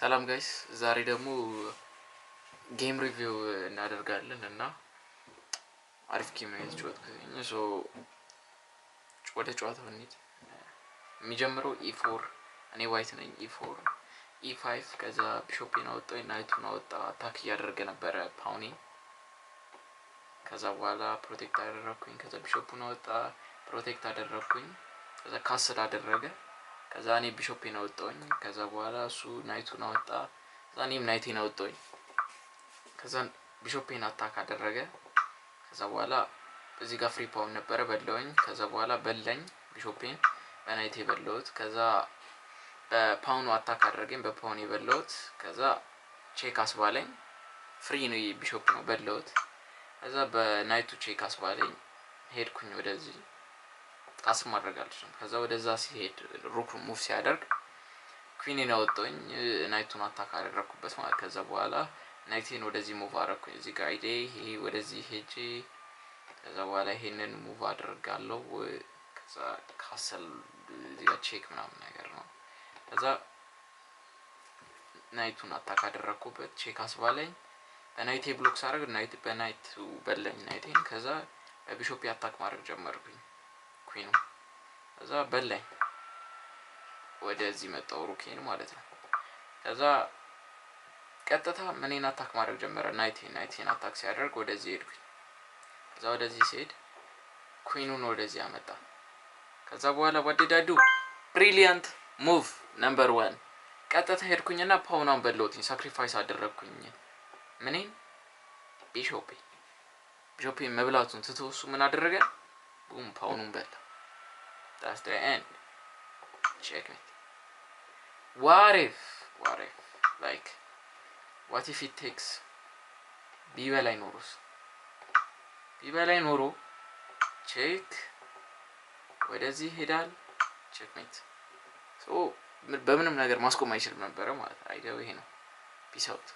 ሰላም guys፣ ዛሬ ደግሞ game review እናደርጋለን እና አሪፍ game ነው የተጫወትኩት። So ወደ ጨዋታው እንሂድ። የሚጀምረው e4፣ እኔ white ነኝ። e4፣ e5፣ ከዛ bishop ኤን አወጣ፣ knight ኡን አወጣ። Attack እያደረገ ነበረ pawn ኤን። ከዛ በኋላ protect አደረግኩኝ። ከዛ bishop ኡን አወጣ፣ protect አደረግኩኝ። ከዛ castle አደረገ። ከዛ እኔ bishop ኤን አወጣሁኝ። ከዛ በኋላ እሱ knight ኡን አወጣ። ከዛ እኔም knight ኤን አወጣሁኝ። ከዛ bishop ኤን attack አደረገ። ከዛ በኋላ እዚህ ጋር free pawn ነበረ፣ በላውኝ። ከዛ በኋላ በላኝ፣ bishop ኤን በ knight ኤ በላሁት። ከዛ በ pawn ኡ attack አደረገኝ፣ በ pawn የበላሁት። ከዛ check አስባለኝ። Free ነው፣ bishop ነው፣ በላሁት። ከዛ በ knight ኡ check አስባለኝ። ሄድኩኝ ወደዚህ፣ castle ማድረግ አልችልም። ከዛ ወደዛ ሲሄድ rook move ሲያደርግ queen ኤን አወጣሁኝ፣ knight ኡን attack አደረግኩበት ማለት። ከዛ በኋላ knight ኤን ወደዚህ move አደረግኩኝ። እዚህ ጋር idea ይሄ ወደዚህ ሄጄ ከዛ በኋላ ይሄንን move አደርጋለሁ። ከዛ castle፣ እዚህ ጋር check ምናምን ነገር ነው። ከዛ knight ኡን attack አደረግኩበት፣ check አስባለኝ። በ knight ኤ block ሳደርግ knight በ knight ኡ በላኝ knight ኤን። ከዛ በ bishop ኤ attack ማድረግ ጀመርኩኝ queen ኡ። ከዛ በላኝ። ወደዚህ መጣው rook ኤን ማለት ነው። ከዛ ቀጥታ ምኔን attack ማድረግ ጀመረ? Knight ኤን attack ሲያደርግ ወደዚህ ሄድኩኝ። ከዛ ወደዚህ ሲሄድ queen ኡን ወደዚህ አመጣ። ከዛ በኋላ what did I do? Brilliant move number one። ቀጥታ ሄድኩኝና pawn ኗን በላሁትኝ፣ sacrifice አደረግኩኝ። ምኔን? Bishop ኤ። Bishop ኤ መብላቱን ትቶ እሱ ምን አደረገ? Boom፣ pawn ኡን በላ። That's the end፣ checkmate። What if like what if it takes? ቢበላይ ኖሮስ? ቢበላይ ኖሮ check፣ ወደዚህ ይሄዳል፣ checkmate። በምንም ነገር ማስቆም አይችልም ነበረ ማለት። Idea ው ይሄ ነው። Peace out።